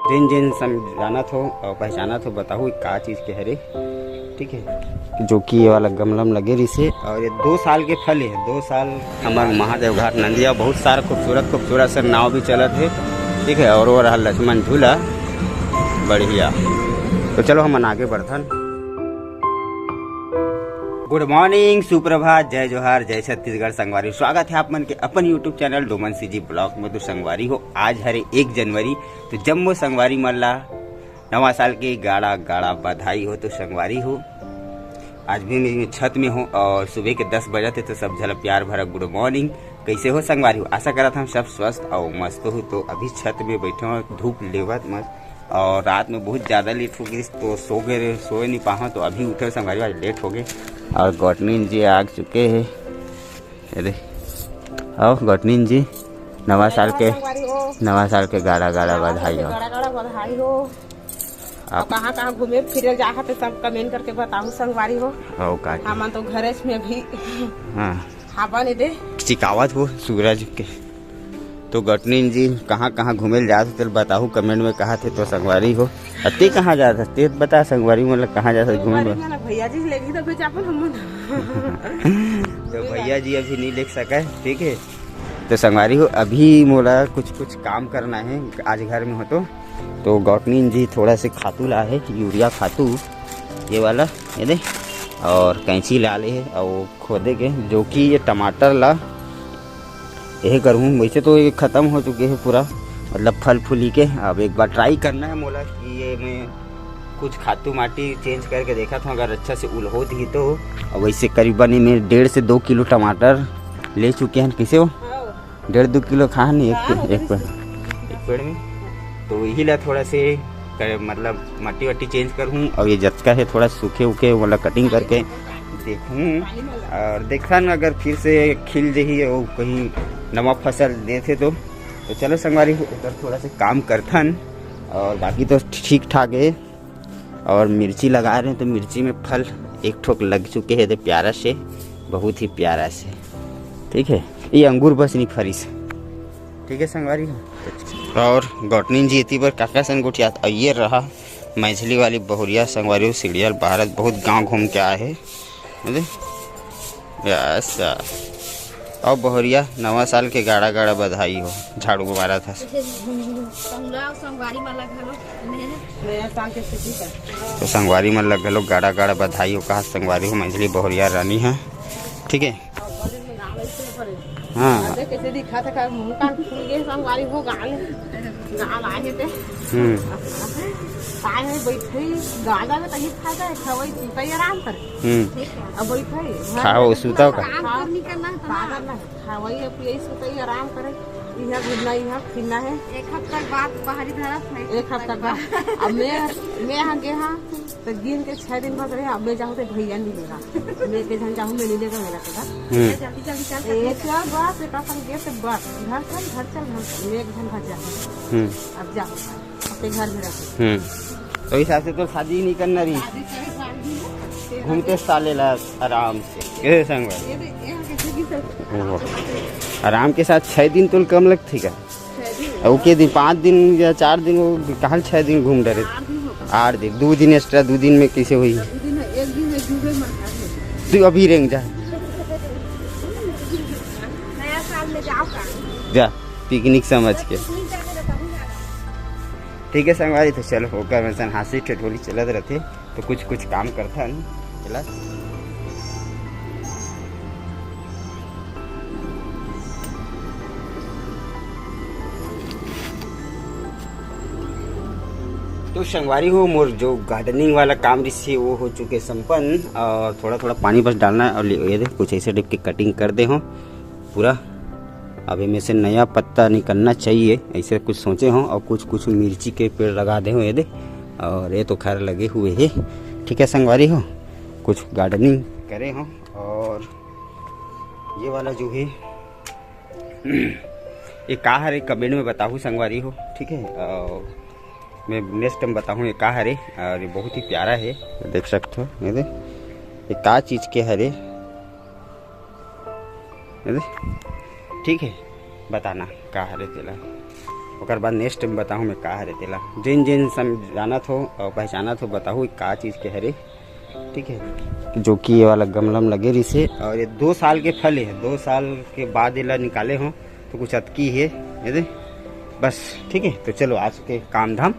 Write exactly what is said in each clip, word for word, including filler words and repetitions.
जिन जिन सम जानत हो और पहचानत हो, बताहू का चीज के हरे, ठीक है। जो कि ये वाला गमला में लगे रहिसे और ये दो साल के फल है, दो साल। हमर महादेव घाट नंदिया, बहुत सारा खूबसूरत खूबसूरत से नाव भी चलत है, ठीक है। और वो रहा लक्ष्मण झूला, बढ़िया। तो चलो हमन आगे बढ़थन। गुड मॉर्निंग, सुप्रभात, जय जोहार, जय छत्तीसगढ़ संगवारी। स्वागत है आप मन के अपन YouTube channel Doman CG blog में। तो संगवारी हो, आज हरे एक जनवरी, तो जम्मो संगवारी मन ला नवा साल के गाड़ा गाड़ा बधाई हो। तो संगवारी हो, आज भी मैं छत में हूँ और सुबह के दस बजत हे, तो सब झन ला प्यार भरा गुड मॉर्निंग। कैसे हो संगवारी हो? आशा करत हम सब स्वस्थ और मस्त हो। तो अभी छत में बैठे हो, धूप लेवत मस्त, और रात में बहुत ज़्यादा लेट हो गई, तो सो गए रहे, सोए नहीं पाहा, तो अभी उठे संगवारी, आज लेट हो गए। और गौटनीन जी आ चुके हैं। अरे, आओ गौटनीन जी, नवा साल के, संगवारी हो। नवा साल के गाड़ा गाड़ा नवा साल बधाई के हो। गाड़ा गाड़ा बधाई हो। आप और कहाँ कहाँ घूमे फिरे जाहा, तो सब कमेंट करके बताहू संगवारी हो। हो का जी? हमन तो घरे में भी हाँ। हाबा नहीं दे। चिकावत हो सूरज के। तो गौटनीन जी कहाँ कहाँ घूमे ल जात हो, तेल बताहू कमेंट में, कहा थे तो संगवारी हो। अति कहाँ जात हस, ते बता संगवारी, मतलब कहाँ जात हस घूमे संगवारी बर? मन भैया जी लेगी तो भेजाबो हमन। तो भैया जी अभी नहीं लेग सका है, ठीक है। तो संगवारी हो, अभी मोला कुछ कुछ काम करना है आज घर में हो तो। तो गौटनीन जी थोड़ा से खातू ला है, यूरिया खातू, ये वाला, ये दे, और कैंची ला ले है और खोदे के, जो कि ये टमाटर ला यही करहूँ। वैसे तो ये खत्म हो चुके हैं पूरा, मतलब फल फूली के। अब एक बार ट्राई करना है मोला कि ये मैं कुछ खातू माटी चेंज करके देखा था, अगर अच्छा से उलहोत ही तो। और वैसे करीबन ये मेरे डेढ़ से दो किलो टमाटर ले चुके हैं। कैसे हो? हाँ। डेढ़ दो किलो खा नहीं एक, हाँ, पे, एक पेड़, एक पेड़ में। तो यही ला थोड़ा से कर, मतलब मट्टी वट्टी चेंज करहूँ, और ये जतका है थोड़ा सूखे उखे वाला कटिंग करके देखहूँ, और देखथन अगर फिर से खिल जही और कहीं नवा फसल देथे तो। तो चलो संगवारी, उधर थोड़ा से काम करथन, और बाकी तो ठीक ठाक है। और मिर्ची लगा रहे हैं, तो मिर्ची में फल एक ठोक लग चुके हैं, दे प्यारा से, बहुत ही प्यारा से, ठीक है। ये अंगूर बस नहीं फरिस, ठीक है संगवारी हो। और गौटनीन जी एती बर काका सन गोठियात, और ये रहा मैझली वाली बहुरिया संगवारी हो, सीढ़िया भारत बहुत गांव घूम के आए हैं, समझे? Yes, yes. और बहुरिया नवा साल के गाड़ा गाड़ा बधाई हो, झाड़ू मारा था। संगला संगवारी मन ला घलो ने नया साल के खुशी का। तो संगवारी मन ला घलो गाड़ा गाड़ा बधाई हो, कहा संगवारी हो, मैझली बहुरिया रानी है, ठीक है। हाँ। अरे कैसे दिखा था, का मुंह कान फूल गए संगवारी हो, गाल, गाल आगे ते। हम्म। काय है बैठे, गाल आगे तही फायदा है, खवाई सुताई आराम कर। हम्म। अब बैठे, घर खाओ, में सुताओ का? काम तो नहीं करना है, का करना है? खवाई अब यही सुताई आराम करे, यहाँ घूमना, यहाँ फिरना है। एक हफ्ता के बाद बाहरी धरत है। एक हफ्ता के बाद। अब मैं, मैं यहाँ गया हाँ, तो गिन के छह दिन बाद रहे, अब मैं जाऊँ तो भैया नहीं लेगा। मैं के झन जाऊँ, मैं नहीं लेगा मेरा कदा। हम्म। जल्दी जल्दी चल। ए, चल बस, बेटा, अपन गेट से बस। घर चल, घर चल, घर चल। मैं एक झन घर जा। हम्म। अब जा, अपने घर में रहो। हम्म। तो हिसाब से तो शादी नहीं करना रही। शादी करे, शादी है। घूमते साले ला आराम से। कैसे संग भाई? ये देख, ये कैसे भी सब। आराम के साथ छह दिन तो कम लगती का? छह दिन। ओके दिन, पाँच दिन या चार दिन, वो कहाँ छह दिन घूम डरे? चार दिन हो गए। आठ दिन, दो दिन एक्स्ट्रा, दो दिन में कैसे हुई? दो दिन है, एक दिन में डूबे मत आ जाए। तू अभी रेंग जा। नया साल में जाओ का? जा, पिकनिक समझ के। पिकनिक जाके तो कभी जाना। ठीक है संगवारी, तो चलो, ओकर में सन हंसी ठिठोली चलत रहते। तो कुछ कुछ काम करथन, चला। तो संगवारी हो, मोर जो गार्डनिंग वाला काम रिहिसे, वो हो चुके संपन्न, और थोड़ा थोड़ा पानी बस डालना है। और ले, ये देख, कुछ ऐसे टाइप की कटिंग कर दे हो पूरा। अब इनमें से नया पत्ता निकलना चाहिए, ऐसे कुछ सोचे हो। और कुछ कुछ मिर्ची के पेड़ लगा दे हो, ये दे। और ये तो खैर लगे हुए है, ठीक है संगवारी हो, कुछ गार्डनिंग करे हो। और ये वाला जो है, ये का हरे, कमेंट में बताहू संगवारी हो, ठीक है। और मैं नेक्स्ट टाइम बताहूँ ये का हरे, और ये बहुत ही प्यारा है, देख सकते हो, ये दे, ये का चीज़ के हरे, ये दे, ठीक है, बताना का हरे तेला। ओकर बाद नेक्स्ट टाइम बताहूँ मैं का हरे तेला। जेन जेन सम जानत हो और पहचानत हो, बताहू का चीज़ के हरे। ठीक है, जो कि ये वाला गमला में लगे रहिसे, और ये दो साल के फल है, दो साल के बाद एला निकाले हो तो कुछ अतकी है ये दे। बस ठीक है, तो चलो आज के काम धाम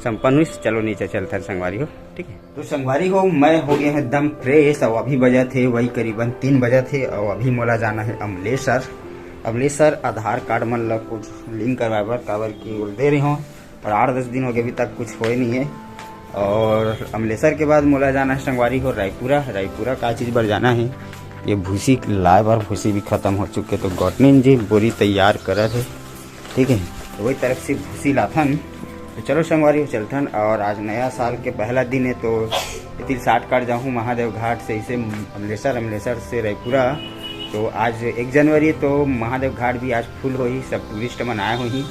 संपन्न हुई। चलो नीचे चलथन संगवारी हो। ठीक है, तो संगवारी हो, मैं हो गया हूँ एकदम फ्रेश। और अभी बजा थे वही करीबन तीन बजा थे, और अभी मोला जाना है अमलेसर। अमलेसर आधार कार्ड मन ला कुछ लिंक करवाए बर, काबर कि बोल दे रही हूँ, और आठ दस दिन हो गए, अभी तक कुछ होए नहीं है। और अमलेसर के बाद मोला जाना है संगवारी हो रायपुरा। रायपुरा का चीज़ बर जाना है, ये भूसी लाए बर, भूसी भी खत्म हो चुके, तो गौटनिन जी बोरी तैयार करत है। ठीक है, तो वही तरफ से भूसी लाथन। तो चलो संगवारी हो चलथन, और आज नया साल के पहला दिन है, तो इतिल साठ काट जाहूँ महादेव घाट से, इसे अमलेसर, अमलेसर से रायपुरा। तो आज एक जनवरी, तो महादेव घाट भी आज फुल होही, सब टूरिस्ट मन आए होही,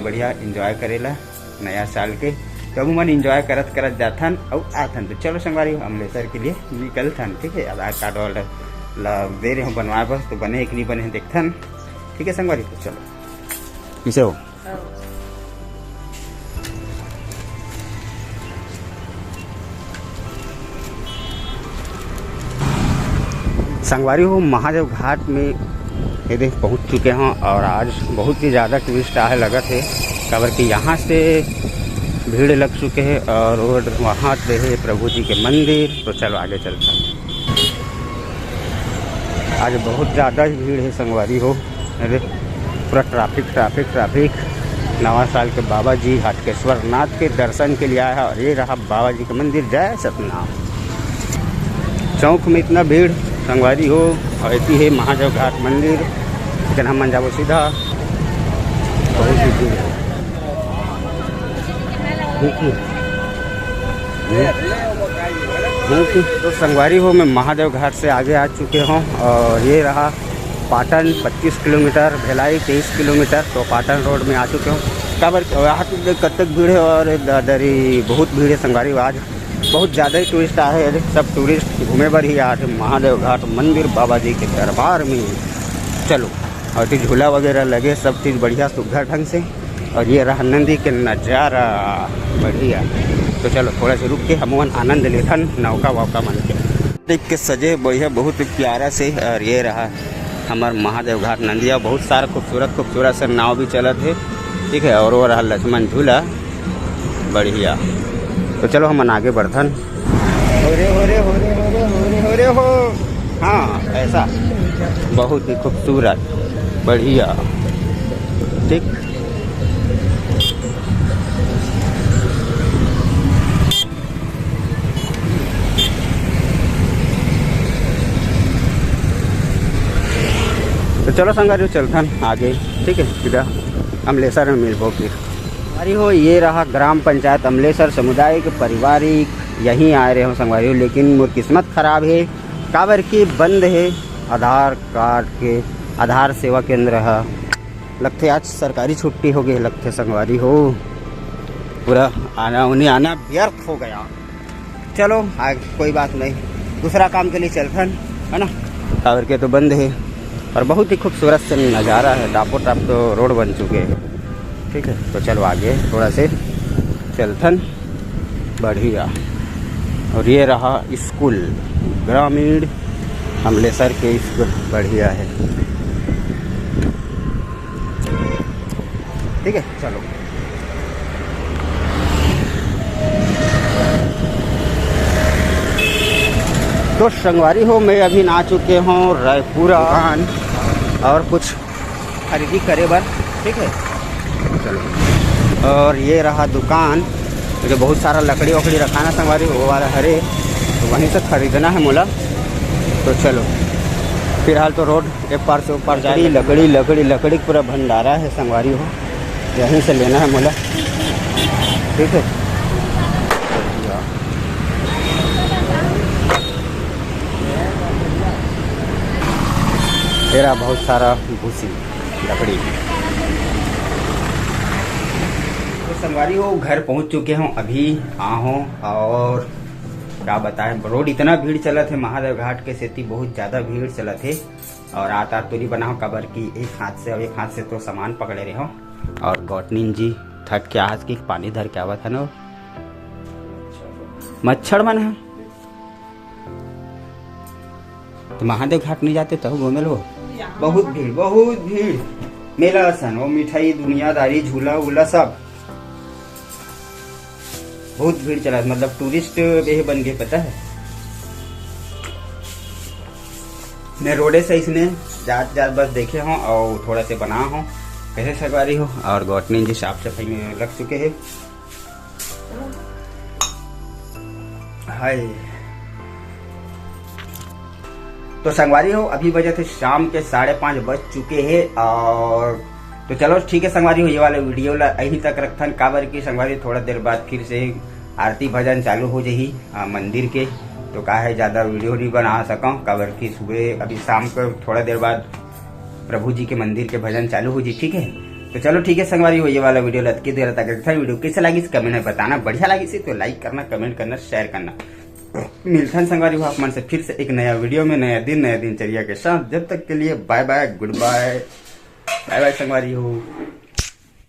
बढ़िया एंजॉय करेला नया साल के। तो अब मन एंजॉय करत करत जाथन अउ आथन। तो चलो संगवारी हो, अमलेसर के लिए निकलथन। ठीक है, आधार कार्ड वाला ला दे रहे हो बनवाए बर, तो बने है कि नहीं बने है देखथन। ठीक है संगवारी, तो चलो। किसे हो? संगवारी हो, महादेव घाट में ये देख पहुंच चुके हैं, और आज बहुत ही ज़्यादा टूरिस्ट आए लगत है, काबर कि यहाँ से भीड़ लग चुके हैं और वो वहाँ पे है प्रभु जी के मंदिर। तो चलो आगे चलते हैं। आज बहुत ज़्यादा ही भीड़ है संगवारी हो। अरे, पूरा ट्रैफिक, ट्रैफिक, ट्रैफिक। नवा साल के बाबा जी हाटकेश्वर नाथ के दर्शन के लिए आया है, और ये रहा बाबा जी का मंदिर। जय सतनाम। चौक में इतना भीड़ संगवारी हो, और इतनी है महादेव घाट मंदिर, लेकिन हम मन जाबो सीधा। बहुत ही भीड़ है। देखिए। हम्म। हम्म। तो संगवारी हो, मैं महादेव घाट से आगे आ चुके हूँ, और ये रहा पाटन पच्चीस किलोमीटर, भिलाई तेईस किलोमीटर। तो पाटन रोड में आ चुके हूँ। काबर यहाँ पे कतक भीड़ है, और दादरी बहुत भीड़ है संगवारी हो। आज बहुत ज़्यादा ही टूरिस्ट आए हैं, सब टूरिस्ट घूमे बर ही आए थे महादेव घाट मंदिर बाबा जी के दरबार में। चलो, और फिर झूला वगैरह लगे, सब चीज़ बढ़िया सुघर ढंग से। और ये रहा नंदी के नज़ारा, बढ़िया। तो चलो थोड़ा सा रुक के हम मन आनंद लेथन नौका वौका मन के। देख के सजे बढ़िया, बहुत ही प्यारा से। और ये रहा हमार महादेव घाट नंदिया, बहुत सारा खूबसूरत खूबसूरत से नाव भी चलत है। ठीक है, और वो रहा लक्ष्मण झूला, बढ़िया। तो चलो हम मन आगे बढ़थन। हो रे, हो रे, हो रे, हो रे, हो रे, हो रे, हो। हाँ, ऐसा बहुत ही खूबसूरत, बढ़िया। ठीक, तो चलो संगवारी हो, चलथन आगे। ठीक है, सीधा अमलेसर में मिलबो फिर। अरे हो, ये रहा ग्राम पंचायत अमलेसर, सामुदायिक पारिवारिक, यहीं आए रहे हो संगवारी हो, लेकिन मोर किस्मत खराब है, काबर के बंद है आधार कार्ड के, आधार सेवा केंद्र है। लगथे आज सरकारी छुट्टी हो गई, लगथे संगवारी हो, पूरा आना उन्हें आना व्यर्थ हो गया। चलो, आज कोई बात नहीं, दूसरा काम के लिए चलथन, है ना। टावर के तो बंद है, और बहुत ही खूबसूरत से नज़ारा है। टापो टाप तो रोड बन चुके हैं। ठीक है, तो चलो आगे थोड़ा से चलथन। बढ़िया। और ये रहा स्कूल, ग्रामीण अमलेसर के स्कूल, बढ़िया है। ठीक है, चलो। तो संगवारी हो, मैं अभी ना चुके हूँ रायपुरा दुकान और कुछ खरीदी करे बर। ठीक है, चलो। और ये रहा दुकान, जो बहुत सारा लकड़ी वकड़ी रखा ना संगवारी, वो वाला हरे, तो वहीं से खरीदना है मोला। तो चलो, फिलहाल तो रोड एक पार से ऊपर जाए, लकड़ी, लकड़ी, लकड़ी, लकड़ी पूरा भंडारा है संगवारी हो, यहीं से लेना है मोला। ठीक है, तेरा बहुत सारा भूसी लकड़ी। तो संगवारी हो, घर पहुंच चुके हों, अभी आ हों, और का बताएं, रोड इतना भीड़ चलत है महादेव घाट के सेती, बहुत ज़्यादा भीड़ चलत है। और आत आत तो नहीं बनाओ, काबर कि एक हाथ से और एक हाथ से तो सामान पकड़े रहे हो। और गौटनीन जी थक के आज की पानी धर के आवत हे ना, मच्छर मन हे। तो महादेव घाट नहीं जाते तब घूमे लो। बहुत भीड़, बहुत भीड़। मेला असन, वो मिठाई, दुनियादारी, झूला उला सब। बहुत भीड़ चला, मतलब टूरिस्ट ये बन गए, पता है। मैं रोडे से इसने जात जात बस देखे हों और थोड़ा से बना हों, कैसे संगवारी हो। और गौटनीन जी साफ सफाई में लग चुके हैं। हाय। तो संगवारी हो, अभी बजे थे शाम के साढ़े पाँच बज चुके हैं। और तो चलो ठीक है संगवारी हो, ये वाले वीडियो ला यहीं तक रखथन, काबर कि संगवारी थोड़ा देर बाद फिर से आरती भजन चालू हो जाही, आ, मंदिर के। तो का है, ज़्यादा वीडियो नहीं बना सकूँ, काबर कि सुबह अभी शाम को थोड़ा देर बाद प्रभु जी के मंदिर के भजन चालू हो जी, ठीक है। तो चलो ठीक है संगवारी हो, ये वाला वीडियो लतकी देर तक रखथन। वीडियो कैसे लागिस कमेंट में बताना, बढ़िया लागिस तो लाइक करना, कमेंट करना, शेयर करना। मिलथन संगवारी हो आप मन से फिर से एक नया वीडियो में, नया दिन, नया दिनचर्या के साथ। जब तक के लिए बाय बाय, गुड बाय, बाय बाय संगवारी हो।